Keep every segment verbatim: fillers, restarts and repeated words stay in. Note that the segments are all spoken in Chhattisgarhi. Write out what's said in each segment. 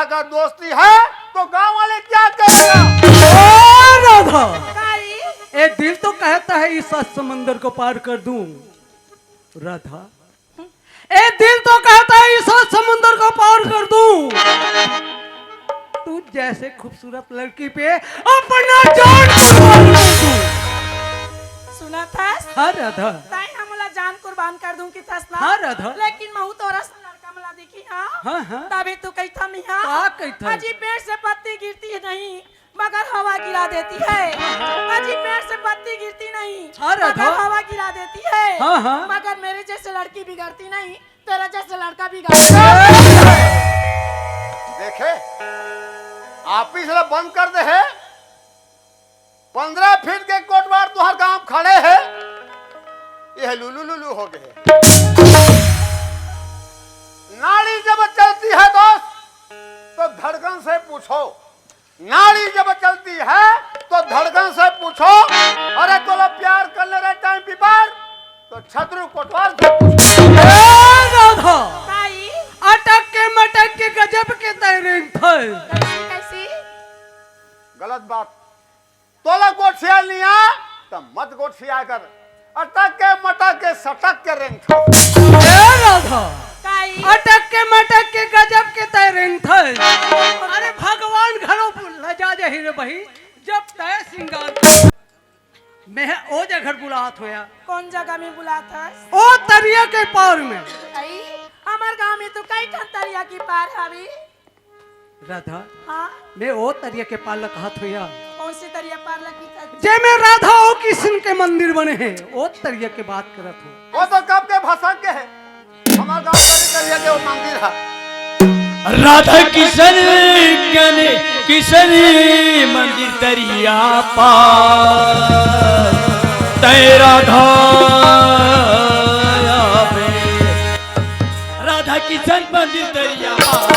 अगर दोस्ती है तो गांव वाले क्या कहेगा? ओ राधा, काई? ए दिल तो कहता है इस समंदर को पार कर दूं। राधा, ए दिल तो कहता है इस समुंदर को पार कर दूं। तू जैसे खूबसूरत लड़की पे अपना जान कुर्बान कर दूं। सुना थस? हाँ राधा। ताई हम ला जान कुर्बान कर दूं कि थस ना? हाँ राधा। लेकिन महू तोरा सा लड़का मला देखी हाँ? हाँ, हाँ। तभी तू कही था मिया। का कही था? अजी पेड़ से पत्ती गिरती है नहीं, मगर हवा गिरा देती है। अजी पेड़ से पत्ती गिरती नहीं, हाँ, राधा। मगर हवा गिरा देती है। हाँ, हाँ। मगर मेरे जैसे लड़की बिगड़ती नहीं, तेरा जैसे लड़का बिगड़ता है। देखे, ऑफिस ला बंद कर दे है, पन्द्रह फीट के कोटवार तुहार गांव खड़े है, ये लुलु लुलु हो गए। नाड़ी जब चलती है दोस्त, तो धड़कन से पूछो, नाड़ी जब चलती है तो धड़कन से पूछो। अरे तोला प्यार करने रहे टाइम पीपर तो छतरू कोटवार से पूछो। ए राधा, ताई। अटक के मटक के गजब के तैरेन थे। कैसी, कैसी? गलत बात। तोला गोठिया लिया तो मत गोठिया कर। अटक के मटक के सटक के रेंग थे। ए राधा, काई? अटक के मटक के गजब के तैरेन थे। अरे भगवान घरो लजा जाही रे बही, जब तय सिंगार मैं ओ जगह बुलात होया। कौन जगह में बुलात हस? ओ तरिया के पार में। आई, हमार गांव में तो कई ठन तरिया के पार हवे। राधा, हाँ? मैं ओ तरिया के पार ल कहत होया। कौन सी तरिया पार लगी था? जे में राधा ओ किशन के मंदिर बने हे, ओ तरिया के बात करत हो। वो तो कब के भसक के है। हमार गांव तरी तरिया के वो मंदिर है। राधा किशन कने, किशन मंदिर तरिया पार, तय राधा आवे। राधा किशन मंदिर तरिया पार।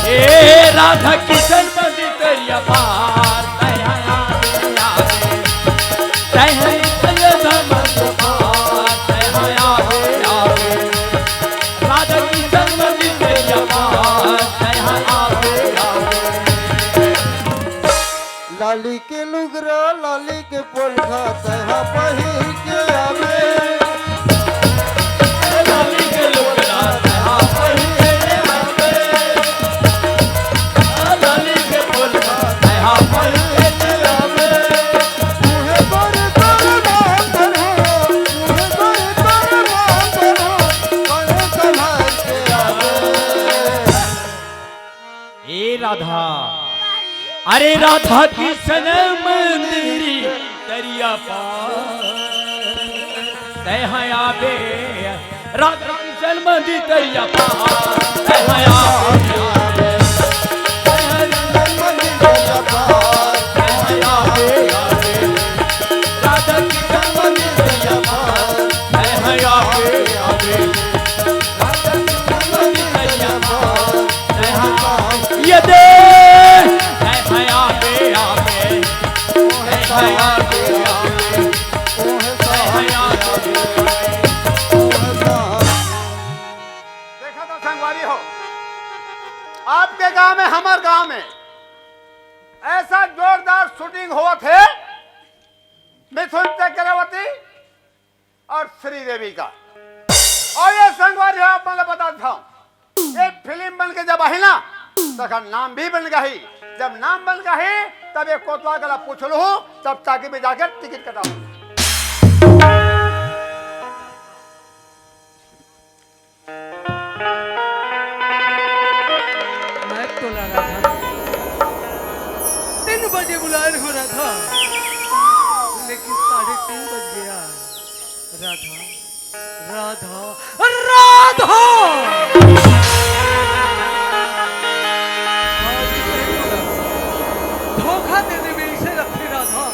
ए राधा किशन मंदिर तरिया पार, तय आवे, आवे। तय है तय धमक पार, तय आवे, आवे। राधा किशन मंदिर तरिया पार, तय आवे, आवे। लाली के लुगरा, लाली के पोलखा, तैहा पहिर के आवे। लाली के लुगरा, तैहा पहिर के आवे। लाली के पोलखा, तैहा पहिर के आवे। मुहे गोर गोर मान हो, मुहे गोर गोर मान हो, कौन संभाल के आवे। ए राधा, अरे राधा किशन मंदिर तरिया पार, तय है आवे। राधा किशन मंदिर तरिया पार, तय है आवे। तय है आवे, आवे। राधा किशन मंदिर तरिया पार, तय है आवे, आवे। ये दे। देखा तो संगवारी हो, आपके गांव में, हमार गांव में ऐसा जोरदार शूटिंग हुआ थे मिथुन चक्रवर्ती और श्रीदेवी का। अउ ये संगवारी हो, आप मन ल बता देथंव, ये फिल्म बन के जब आही ना, तखर नाम भी बन जाही। जब नाम बन जाही, तब ये कोतवाल करा पूछ लूहू, तब टाकीज में जाके टिकट कटाहू। मैं तोला राधा तीन बजे बुलाए रहेंव राधा, लेकिन साढ़े तीन बज गया। राधा, राधा, राधा। धोखा दे देबे अइसे रथे राधा।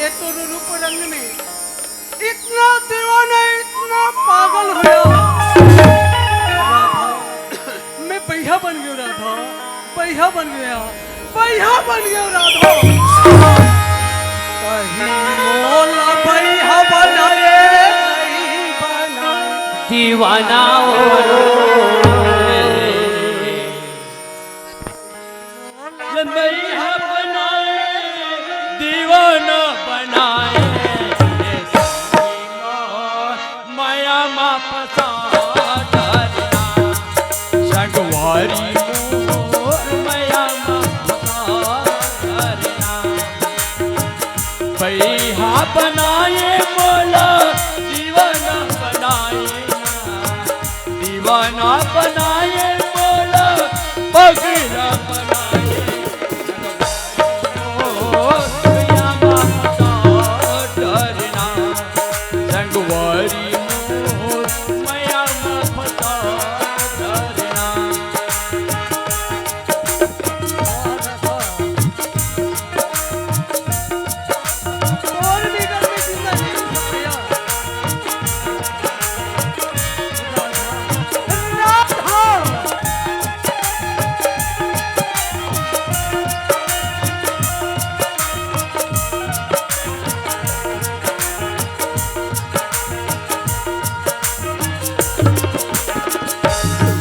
ए तोर रूप रंग में इतना दीवाना, इतना पागल होया। राधा, मैं बइहा बन गेंव राधा, बइहा बन गेंव, बइहा बन गेंव राधा। कहीं मोला बइहा बनाए, कहीं बनाए। दीवाना हो। ले बइहा बनाए, दीवाना बनाए, ए संगी मोर मया मा फंसा डरना। संगवारी मोर मया मा फंसा डरना। बइहा बनाए मोला, दीवाना बनाए ना। दीवाना बनाए मोला, पगला बनाए। ओ, मया मा फंसा डरना। संगवारी मोर, मया मा फंसा डरना। तोर बिगर मैं जिंदा नहीं रह सकूं। राधा।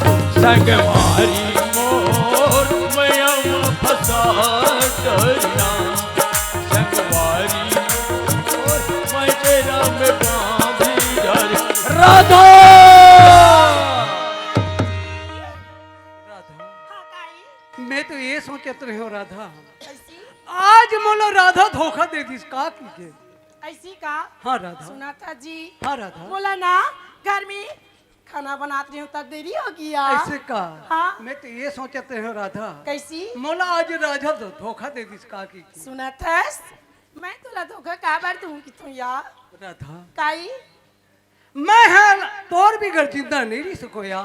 संगवारी मोर मया मा फंसा डरना। संगवारी मोर मया मा बांधी डर। राधा। राधा। हाँ, काई? मैं तो ये सोचत रहेंव राधा। कइसे? आज मोला राधा धोखा दे दिस का कहिके? अइसे का? हाँ, राधा। सुनथस जी। हाँ, राधा। मोला ना घर में खाना बनात रहेंव, तब देरी हो गया। अइसे का? हाँ। मैं तो ये सोचत रहेंव राधा। कइसे? मोला आज राधा धो-, धोखा दे दिस का कहिके? सुनथस, मैं तोला धोखा काबर दूं कहिथंव या? राधा। काई? मैं ह तोर बिगर जिंदा नहीं रह सकूं या।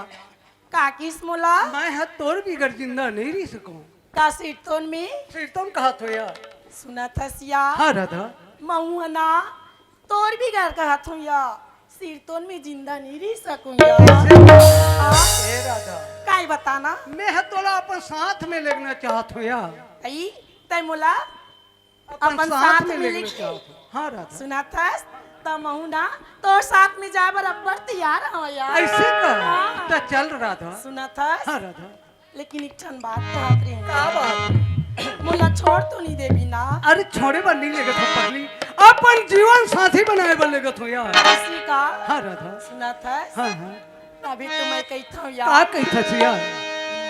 का कहिस मोला? मैं ह तोर बिगर जिंदा नहीं रह सकूं। का सिरतोन में? सिरतोन कहत हों या। सुनथस या। हाँ, राधा। महूं ह ना तोर बिगर कहत हों या, सिरतोन में जिंदा नहीं रह सकूं या। कइसे? हाँ। ए राधा। काई बताना? मैं ह तोला अपन साथ में लेगना चाहत हों या। अई, तैं मोला अपन अपन साथ साथ में में लेगना लेके। चाहत हों। हाँ, राधा। सुनथस, त महूं ना तोर साथ में जाए बर अब्बड़ तैयार हंव या। अइसे का? हाँ। त चल राधा। सुनथस? हाँ, राधा। लेकिन एक ठन बात कहत रहेंव। का बात? मोला छोड़ तो नहीं देबे ना? अरे छोड़े बर नहीं लेगत हों पगली, अपन जीवन साथी बनाए बर लेगत हों या। अइसे का? हाँ, राधा। सुनथस? हाँ, हाँ। तभी तो मैं कहिथंव या। का कहिथस या?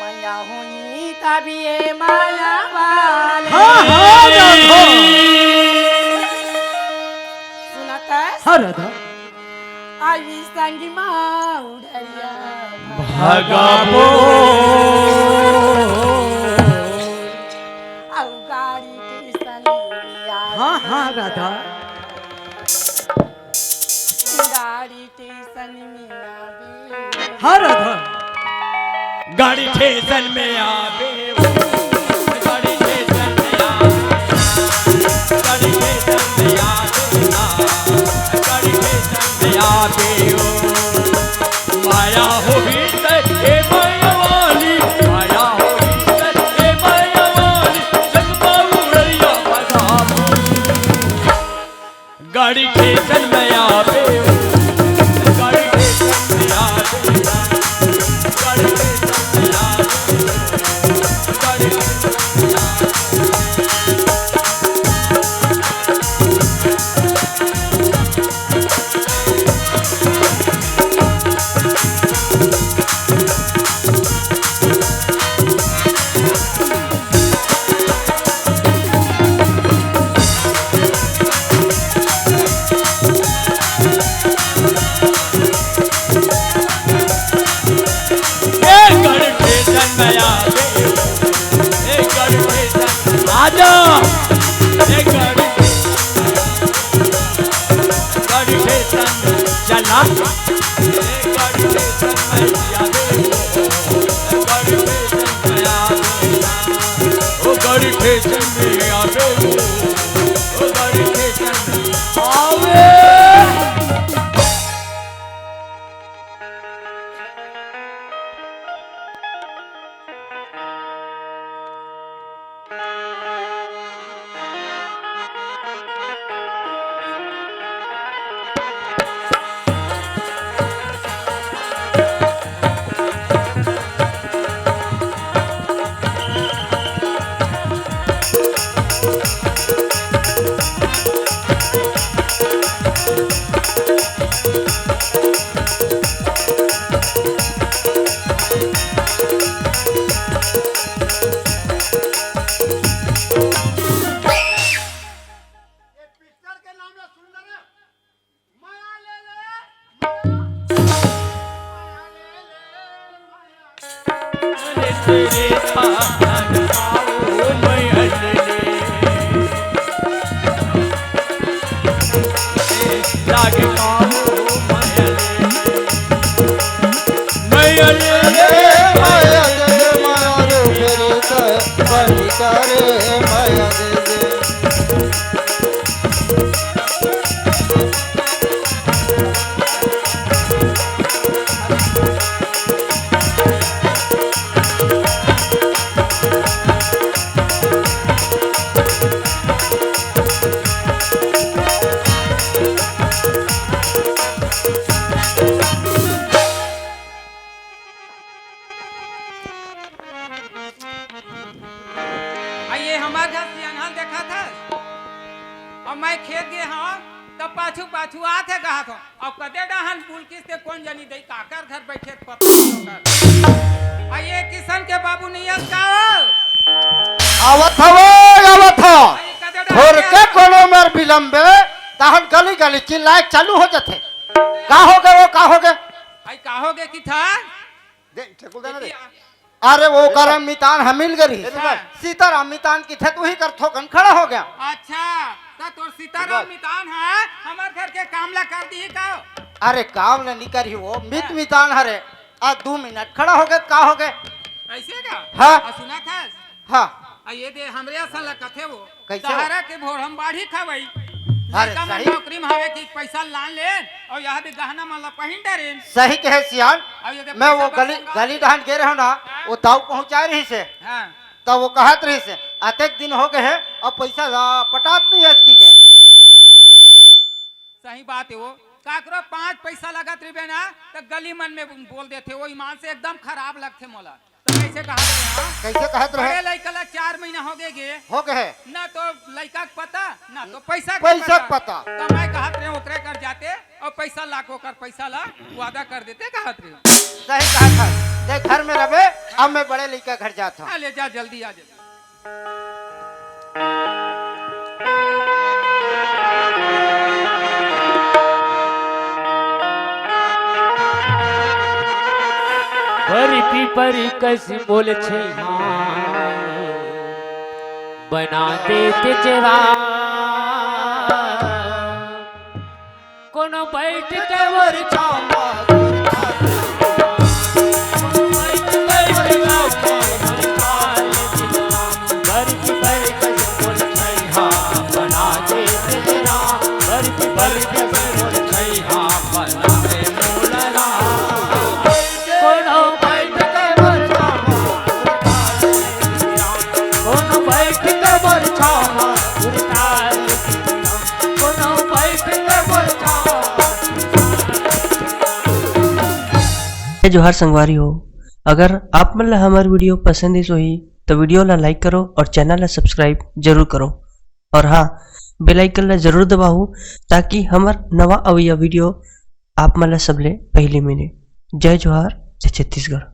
मया होही तभी ए मया वाली। हाँ, हाँ, राधा। सुनथस? हाँ, राधा। अभी संगी मा उड़रिया भगाबो। अउ गाड़ी टेसन में आ हाँ, हाँ, राधा। गाड़ी टेसन में आबे। हाँ, राधा। गाड़ी टेसन में आबे ओ, गाड़ी टेसन में आबे, गाड़ी टेसन में आबे ना, गाड़ी टेसन में आबे ओ। मया होही त ए मया वाली, मया होही त ए मया वाली, जगमा उड़रिया भगाबो। गाड़ी टेसन में आबे, गाड़ी टेसन में आबे, गाड़ी टेसन में आबे। गड़ी स्टेशन में आवे, ओ गड़ी स्टेशन में आवे, ओ गड़ी स्टेशन में आवे। ये पिक्चर के नाम ला सुन ले रे। माया ले ले, माया। माया ले ले, माया। अरे तेरे पास आओ, माया ले ले। लागे पाओ, माया ले ले। माया ले ले, माया ले ले, माया ले ले, तेरे से बड़ी करे, माया ले ले। आ ये हमार घर सियान हाल देखा था, अब मैं खेत गे हूँ, तब पाछू पाछू आत हे, कहा था, अब कदे डहन बुलकिस ते कोन जनी दई काकर घर बैठे पता नहीं होगा। आ ये किशन के बाबू नियत का हो? आवत हवो, आवत हो। आ ये कदे डहन थोर के कोनो मेर विलंबे, तहन गली गली चिल्लाए चालू हो जाथे। का हो गए वो, का हो गए? आई का हो गए कि था? दे, ठेकुल देना दे। देखिए, अरे वो करम मितान ह मिल गरी। ए, रुक। सीताराम मितान किथे तू ही कर थोकन खड़ा हो गया। अच्छा, तो तोर सीताराम रुक। मितान है, हमार घर के काम ला कर दी का? अरे काम ला नहीं करी वो, मित हाँ। मितान हरे। आ दो मिनट खड़ा हो गए, का हो गए? ऐसे का? हाँ। आ सुना था? हाँ। आ ये दे हमरे असन ला कथे वो। कैसे हो? सहारा के भोर हम बाढ़ी खावई। अरे लइका मन सही। नौकरी में हवे कि पैसा लान लेन और यहाँ भी गहना मन ला पहिन डरेन। सही कहे सियान, और ये दे मैं पैसा वो गली, बरतन गली डाहन गे रहो ना, हाँ। वो ताऊ पहुँचाए रही से, हाँ। तब वो कहत रही से, "अतेक दिन हो गए हैं और पैसा ला पटात नहीं है इसकी के।" सही बात है वो। काकरो पाँच पैसा लगत रहिबे ना, तो गली मन में बोल देथे, वो ईमान से एकदम खराब लगथे मोला। तो कैसे कहत रहे, हाँ? कैसे कहत रहे? बड़े लइका ला चार महीना हो गए गे। हो गए। ना तो लइका के पता, ना तो पैसा के पैसा के पता। पता। तो मैं कहत रहे ओकरे कर जाते और पैसा लाके ओकर पैसा ला वादा कर देते कहत रहे। सही कहत है। ते घर में रहे, अब मैं बड़े लइका घर जात हूँ। हाँ, ले जा जल्दी आ जा। बरफी पर कस मोल छैहा बना दे तेरा। कोनो बैठ के मोर छामा जय जोहार संगवारी हो, अगर आप मन ला हमर video पसंद आइस होही, तो video ला like करो और channel ला subscribe जरूर करो। और हाँ, bell icon ला जरूर दबाओ, ताकि हमर नवा अवइया video आप मन ला सबले पहली मिले। जय जोहार, जय छत्तीसगढ़।